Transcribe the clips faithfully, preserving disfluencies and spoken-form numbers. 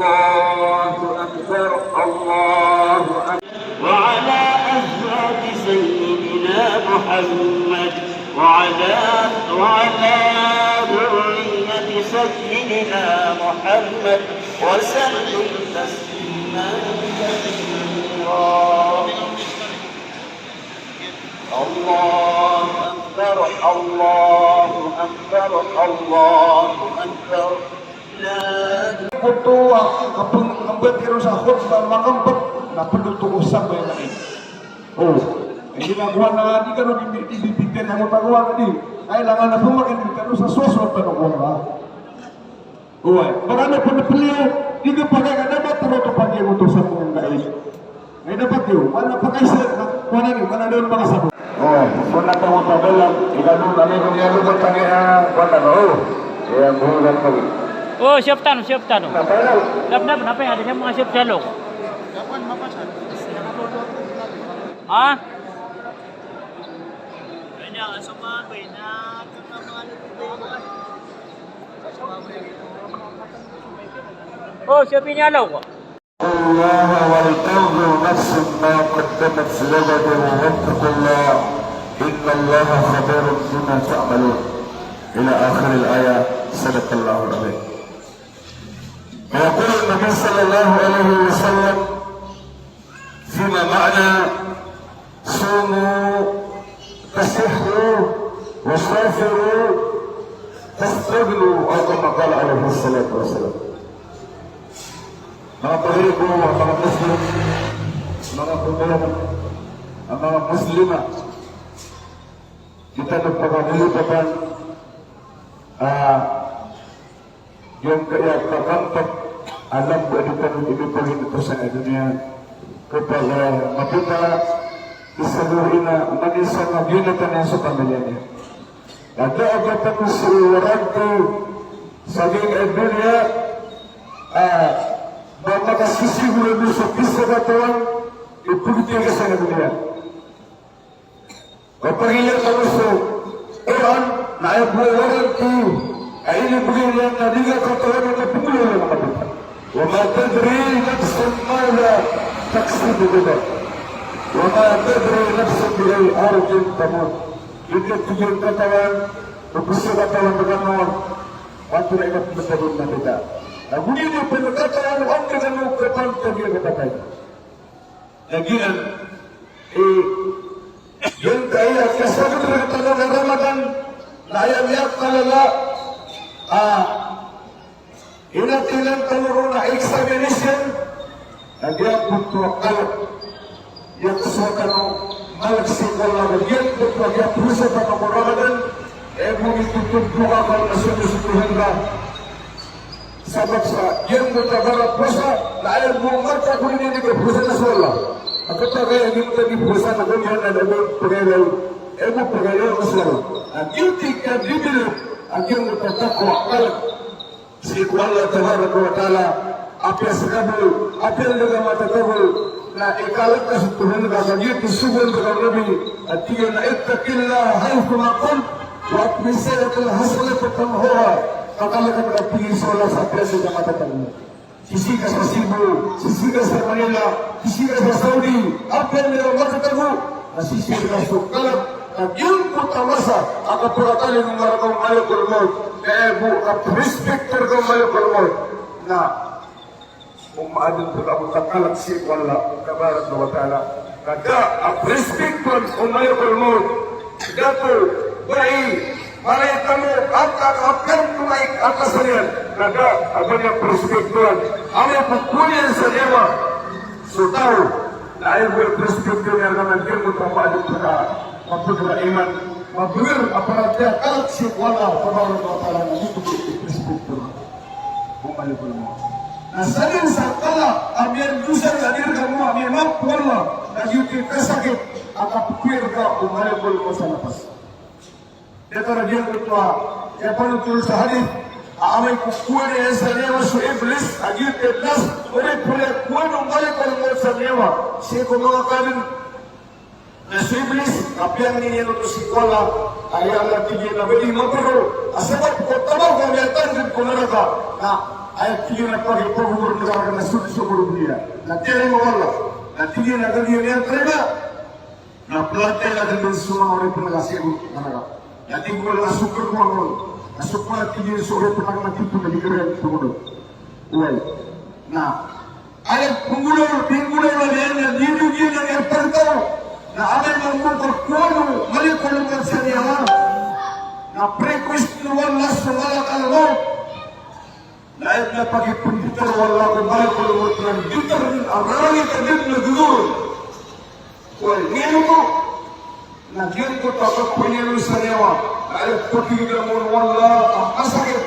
الله أكبر، الله أكبر. وعلى أزواج سيدنا محمد وعلى، وعلى ذرية سيدنا محمد وسلم تسليما كثيرا. الله أكبر، الله أكبر، الله أكبر. Koto a kapembatii ron sa khutbah a makaempat na ped oto ko sambayang a Eid. O, aya na kowan na di kano di, di, di, di, di, di, di, di, di, kailangan na pemakan di kano sa sosot tano kowan na. Oway, maana ped a pliyo, di ka pakay ka dapat tano oto pagiyangkoto sa sambayang a Eid. Ay, dapat iyo, maana pakaisa, na, kowan na ni, maana da on makasabot. O, kowan na tano tabelan, ika doon, ami ko niya lupa tagi, a, kowan na, o. Iya, bulan tagi. O, siyap tano, siyap tano. Na, tabelan. Dap, dap, napa yang ada siya mga siyap sa loob? Ha? O, siyap ini alaw ko. الله ولتنظر نفس ما قدمت لغد واتقوا الله إن الله خبير بما تعملون. إلى آخر الآية. صدق الله العظيم. ويقول النبي صلى الله عليه وسلم فيما معنى: صوموا تصحوا وسافروا تستغنوا، أو كما قال عليه الصلاة والسلام. Manga pagari ko, manga Muslim, manga pagari, manga Muslima, di tano pagari ko, a, giyangkaya kakampat a lamba di tano di mipaghinto sangkai a doniya, kapag, a, mapita, isa ko ina, manisa na giyangkaya tano sa pamilya niya. Kada a katapos i waranto sa giyangkai a doniya, a, ba makasisigurado sa pisa katawan, ipagtiyaka sangkai a doniya. Kapagiya tano so Qur'an na aya bo a waranto a inibgay niyan na di nga katawan na pagolawla na mapita. وما تدري نفس ماذا تكسب غدا وما تدري نفس بأي أرض تموت. Di ka tig iyan katawan o pisa katawan rkano antonaa i kapmbtad on na mapita. Ago di niyo pn katawan o antonaa i kapmbtad iyan a kapatay. Lagid anan i, giyangkaya kasabot rktano a Ramadan na aya miyakalala a inatilan tano ron a examination, na giyangkoto a kalk. Giyangkoto a kalk sii ko Allah, na giyangkoto a giya phosa tano ko Ramadan, e bo mitotop ko kakal na so, so, so, Sabap sa giyangkoto a bara phosa na aya bo marata ko ini di kaphosa na so Allah. A kapakay a giyangkoto a di phosa na ko niyan na da bo pagaylaw, e bo pagaylaw na so Allah. A giyangkoto a di dilo a giyangkoto a takwa, kalk sii ko Allah tabaraka wa ta'ala. Apiya ska bo, apiya lagid a matatago, na ikalk ka so Tuhan ka, ka giyoto i sogoan rka o Nabi a tig iyan a: اتق الله حيثما كنت وأتبع السيئة الحسنة تمحها. Kakalk ka, tig iyan, so Allah sa apiya ska matatago. Sii ka sa Cebu, sii ka sa Manila, sii ka sa Saudi, apiya lagid a matatago, na sisii rka so kalk, na giyangkoto a masa a kapakatalingoma rka o Malakul Maut, na aya bo a respect rka o Malakul Maut. Na o maadn rka bo a kalk sii ko Allah tabaraka wa ta'ala, na da a respect on o Malakul Maut. Dato, bai, malaikat o, a, a, a, apiya antonaa i atas iyan, na da a ba niyan respect on. Amay ko kowaan iyan sa niyawa so taw, na aya bo respect iyan na giyangkoto a maadn rka, mabgr a iman, mabgr a paratiyaya, kalk sii ko Allah tabaraka wa ta'ala, na giyoto i respect on. O Malakul Maut. Na sadn sa kala a miyandosa ka, a di rka mambo a miyamaap o Allah, na giyoto i kasakit a kapkhawiya rka o Malakul Maut sa napas. Datar a giyangkoto a kiyapanotol sa hadith a amay ko kowaan iyan sa niyawa so Iblis, a giyoto i last, o di pn kowaan o Malakul Maut sa niyawa sii ko manga kadn. Na so Iblis, kapiyangni niyan oto sii ko Allah, a ya Allah, tig iyan, a ba di maparo a sabap ko tabaw ko miyatandg Ko naraka, na aya tig iyan a pagipagogor na naraka na so, so ko roniya. Na tiyarima o Allah. Na tig iyan a kagiya niyan tariga. Na pelatiyan a dn so manga oripn a sii ko naraka. Na tig o Allah a so karoma on. Na so pala tig iyan so oripn a titu na di kariyan ko tonod. Oway. Na Aya pinggolaw, pinggolaw iyan na di niyan ipagtaw. Na amay mambo ka kowa o malakul mawt sa niyawa. Na pre-request o Allah so malakal mawt. Na aya na pakipnditar o Allah ko malakul mawt na nditar a rarangit a dn na dodor. Oway, giyoto. Na giyangkoto a kapoon iyan sa niyawa, na aya pagigiraw on o Allah a masakit.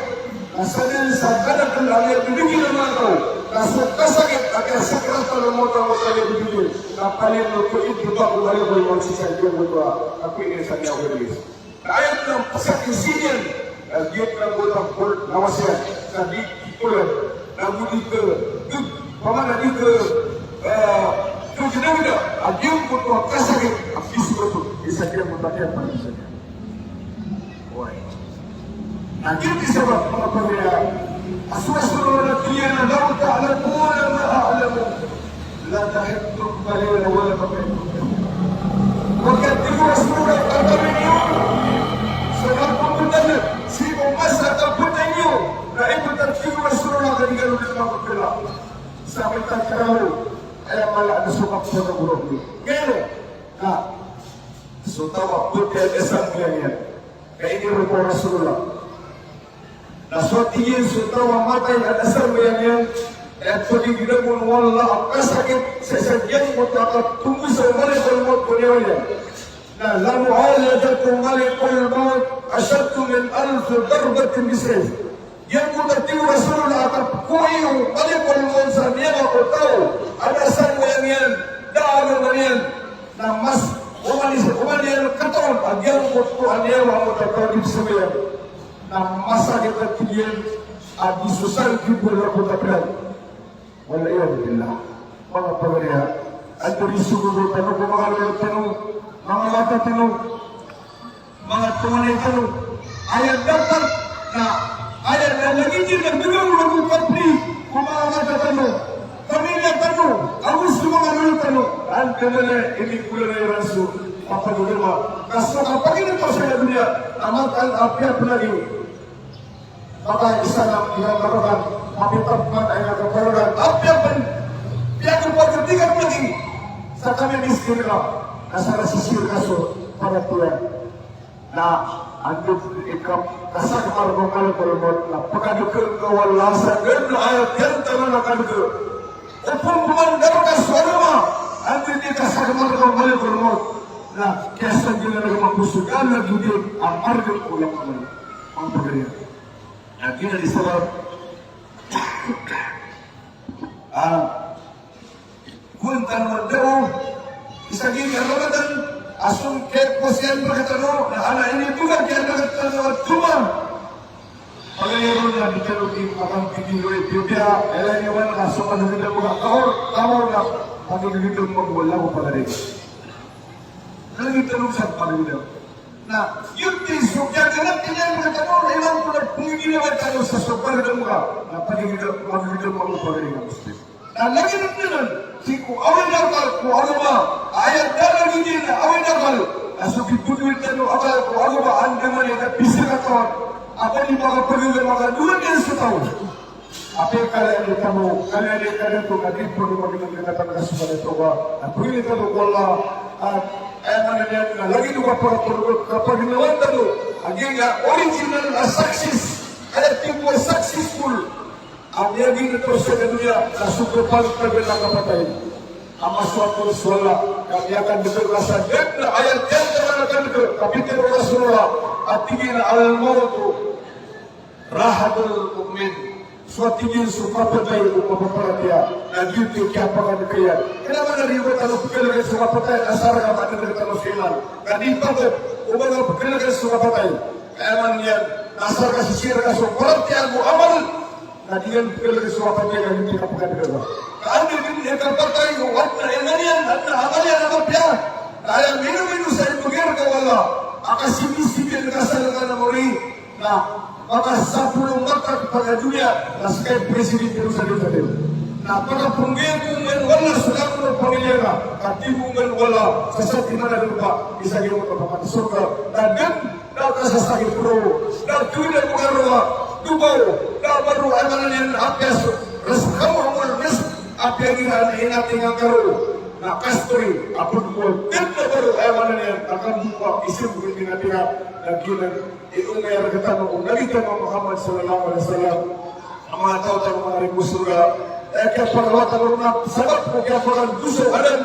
Na sadn sa kadakl a miyabibigay a manga taw, na so kasakit a kiyasakaratal mawt a miyabibigay, na palaya ko ipmbako o malakul mawt sii sa giyangkoto a kapoon iyan sa niyawa. Na aya na pasakit sii niyan, na giyangkoto a pagnawas iyan, na di Ito, na go di ka, di, pamana di ka, eh, di ka gdagda a giyangkoto a kasakit a pisorat on, isa kiyan mabatiya pn isa kiyan. Oway. Na giyoto i sabap, manga pagari, a so Rasulullah na tig iyan a, "Law ta'lamuna ma a'lamu, la dahiktum qalila wa la bakaytum kathiran." Oway, tig o Rasulullah, katawan iyo so kapmbtad sii ko masa a kapatay niyo, na ibt a tig o Rasulullah ka di kano dn mapakla sa manga taw, aya mala na so kapagorog niyo. Kaya, na so taw a pti a da sambayang iyan. Ka iniroko o Rasulullah. Na so tig iyan so taw a matay a da sambayang iyan, aya pagigiraw on o Allah a kasakit sii sa giyangkoto a katombosa o malakul mawt ko niyawa niyan. Na la mu'alajatu malikil mawt ashaddu min alfi darbatin bis-sayf. Giyangkoto a tig o Rasulullah a kapkowai o malikul mawt sa niyawa ko taw a da sambayang iyan, da agama niyan, na mas oman i, oman iyan katawan a giyangkoto a niyawa o taw a di sambayang. Na masakit a tig iyan a di so sangkib o Allah ko tapiran. Wal iyadhu billah. Manga pagari, antaa i sogoan tano ko manga lolot tano, manga wata tano, manga tonganay tano. Aya dapat na, aya na lagid iyan a gagawii ko kapri ko manga wata tano, pamilya tano, ago so manga lolot tano. Antaa man i inigolalan iran so kapagagama. Ka so kapagagama sa doniya, a mataan a apiya pn lagid Maka isa na piyamarakan, mapipagpatay na kaparakan. Apiya pn, piyakapagtikan lagi sa kami miskin ka, na sa rasisir ka so paratiyaya. Na andod i kapkasakmar ko malakul mawt, na pakadkl ka o Allah sa dn a aya tiyantama na kadkl. Opama pman daraka so agama, andod i kasakmar ko malakul mawt, na kiyasanggilaan ka mambo so daan a gidin a margn ko langit. Manga pagari. Na giyanan i sabap a gowani tano a dawa, isa gii a Ramadan a so kiyapos iyan rktano, na adn a inibgay iyan rktano a toma. Pagari ron na di tano di makapagpipino i Ethiopia, aya niyan na so kadagdag a kaor, kaor na pagdagdag mambo, wala ko pagari. Lagid tano sa pagdagdag. Na giyoto i so kiyaganap iyan rktano, na imanto na pnggilawan tano sa so pagdagdag, na pagdagdag, pagdagdag mambo pagari a Muslim. Na lagid dn sii ko awid a akal ko agama, aya da lagid iyan a awid a akal, na so kipthowi tano a akal ko agama, andamanaya na pisi katawan a ba di makapagagama ka dowa niyan so taw. Apiya kala ini tano, kala ini kala to, na di pn magdagdag tano ka so kala to ba. Na pangni tano ko Allah, a, aya maana niyan na lagid o kapakatorogot, kapagnawan tano a giyangkai a original a success, aya tig o successful a miyaging ito sa doniya, na so kapagtagan a kapatay a masoat on so Allah, ka miyakadkl ka sa dn a aya tiyantama na kadkl, ka pitharo o Rasulullah a tig iyan a al-mawtu rahatul mu'min. So tig iyan so kapatay o mapaparatiyaya, na giyoto i kiyapakadkl iyan. Kna ba na di ba tano pkhalgn so kapatay, asar ka ba tano sa iman. Ka di patot o ba nga pkhalgn so kapatay. Aya maana niyan, asar ka sisir ka so paratiyaya ago amal. Na di iyan pkhalgn so kapatay, ka giyoto i kapakadkl ka. Ka anda dn i kapatay o adn a iman iyan, adn a amal iyan a mapiya. Na aya mino-mino sa ibgay rka o Allah a kasibisib iyan ka sa lagid a mori. Na Maka sapolo mata ko pagdoniya, na ska i presidente ron sa doniya. Na pagapanggiya ko manga wala so langon o pamilya ka, ka tig o manga wala, sa sakit man a dopa, isa giyoto a pakasorga. Na den, na kasasakit ron, na tuwid a pagaro a dopa, na baro a maana niyan a piyas, rizq, umul rizq, a piyagiraan i nating angkaro. Na kastori, a pagkuwa, den na baro a maana niyan, na kambuka, isip ko i nating a, na giyanan, I omiyar rktano o Nabi tano a Muhammad sallallahu alaihi wasallam. A manga taw tano a manga rk ko sorga, aya kiyapakawatan ron na sabap ko kiyapakandosa o Adam,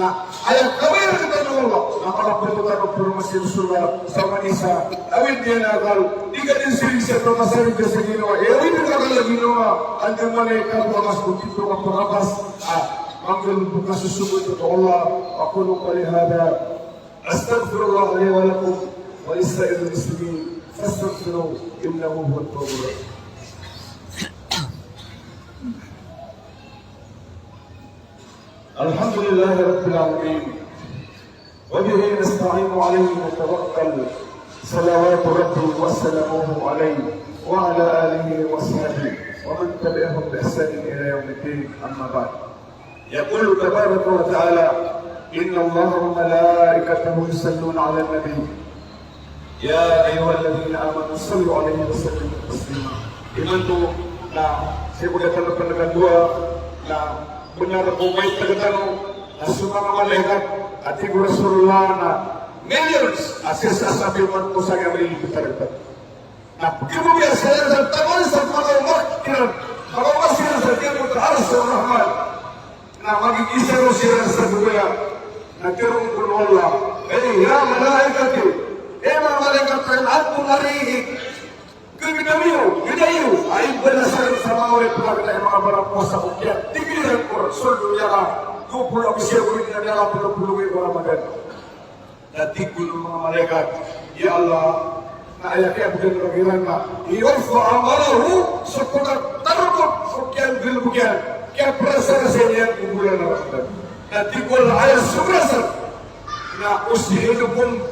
na aya kabayar rktano o Allah, na makapoto tano pn o masi ko sorga sa manisa a awid iyan a akal, di ka dn siring sa pamasarig ka sa ginawa, aya awid ka akal a ginawa, andamanaya i kapokas ko titho a pakapas, a manggalbk a sosogoy ko Allah. أقول قولي هذا. أستغفر الله لي ولكم ولسائر المسلمين فاستغفروه إنه هو التواب الرحيم. الحمد لله رب العالمين وبه نستعين وعليه نتوكل صلوات ربي وسلامه عليه وعلى آله وصحبه ومن تبعهم بإحسان إلى يوم الدين أما بعد. يقول تبارك وتعالى: إن الله وملائكته يصلون على النبي يا أيها الذين آمنوا صلوا عليه وسلموا تسليما. Imanto na sii ko da tano pn kadowa na bnar ko maitg tano na so manga malaikat a tig o Rasulullah na millions a sii sa sabi man ko sa giyangkai a liliptan. Na pkhababayaan sa taman sa manga umat kiran, manga umat kiran sa giyangkoto a Arsh ar-Rahman. Na magigisaro siran sa gowaya. Na tharoon o Allah, "Ay, ya malaikati, hay manga malaikat ko, antonaa i gagdam iyo, gdam iyo a ibalas sa manga oripn a manga barangkowasa ko kiyatigr iran ko Rasul, dowa polo ago siyaw ko Ramadan, dowa polo ago polo ko Ramadan." Na tig o manga malaikat, "Ya Allah, na aya kiyabgan ka kiran na, liyarfa amalahu, so ko na targot so kiyanggolbk iyan, kiyaprasarasa iyan ko bolan a Ramadan." Na tig o Allah, aya sobra san, na ushidukum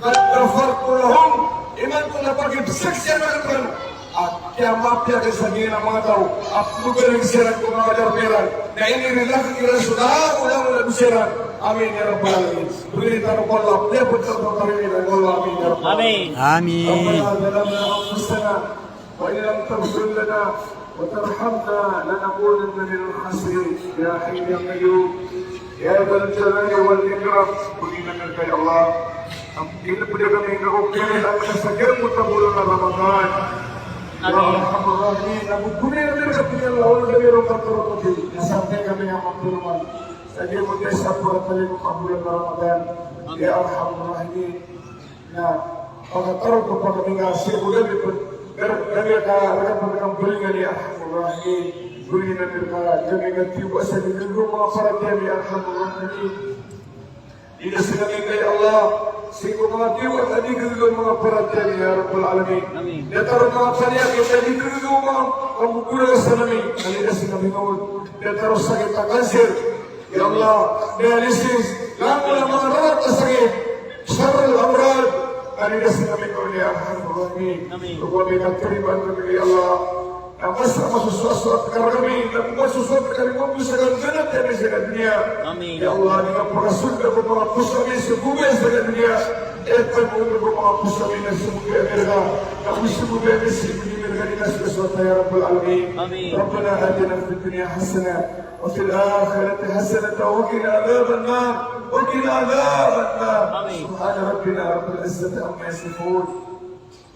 qad ghafartu lahum, imanto na pagipsaksian akn rkano a kiyamapiya akn sa giyanan a manga taw a pmbaling siran ko manga darpa iran, na inirila akn kiran so langolangon a dosa iran. Amin ya rabbal alamin. Bgan tano ko Allah, piyapd tano ko Allah, amin ya rabbal alamin. Amin. Amin. Rabbana zalamna anfusana wa in lam taghfir lana wa tarhamna lanakunanna minal khasirin. Ya Hayyu ya Qayyum. Ya Dzal Jalali wal Ikram, pangninaan ka, ya Allah, a inipd ka kami ko kiran a sa giyangkoto a bolan a Ramadan. Amin. Ya Arhamar Rahimin, na gogomiyat kami, ya Allah, o da kami ron katorototi, na sambi kami a mapirman sa giyangkoto a isa a pakatalingoma a bolan a Ramadan. Amin. Ya Arhamar Rahimin. Na pakatarot o pakatingga sii ko da kami pn, da kami ka, da kami ka mbalingan, ya Arhamar Rahimin. Bgan ami rka, da kami ka tiyoba sa di gagaw o manga paratiyaya mi, ya Arhamar Rahimin. Di da skami, ya Allah, sii ko manga tiyoba a di gagaw o manga paratiyaya mi, ya Rabbal Alamin. Amin. Datar o manga panyakit a di gagaw o manga kagogoraan ami, na di da skami ngawd. Datar o sakit a cancer, ya Allah, dialysis, langolangon a manga rawat a sakit, sharrul amrad, a di da skami ngawd, ya Arhamar Rahimin. Amin. Ogaid na tarimaan kami, ya Allah. Na masa a masosoat ka rkami, na masosoat ka rkami, mabos ka rkami sa giyangkai a doniya. Amin. Ya Allah, di ka pakasold ko manga poso ami sa gowani sa giyangkai a doniya. Aya pakasold ko manga poso ami na sogoan ami rka, na sogoan ami sa gowani rka, di na sosoat, ya Rabbal Alamin. Amin. Rabbana atina fid dunya hasanah وفي الآخرة حسنة وقنا عذاب النار، وقنا عذاب النار. آمين. سبحان ربنا رب العزة عما يصفون،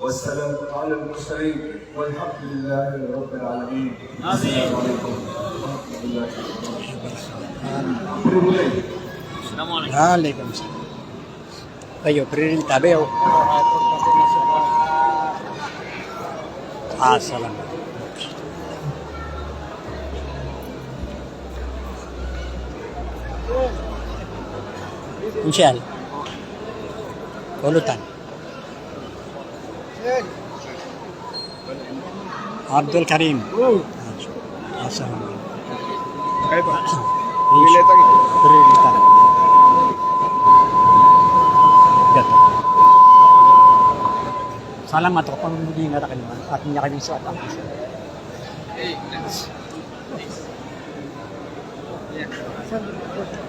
وسلام على المرسلين، والحمد لله رب العالمين. آمين. السلام عليكم ورحمة الله وبركاته. السلام عليكم. وعليكم السلام. Ayo, priority tabi, o. Ah, salam. Inshallah. Pulutan. Abdul Karim. Hmm. Assalamualaikum. Kaifa? Insya Allah. Beri kita. Ya. Salamat ko pamimili nga ta kaliman at niya kami sa atang.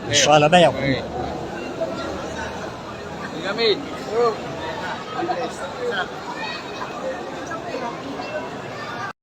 Inshallah, bayaw. Kami.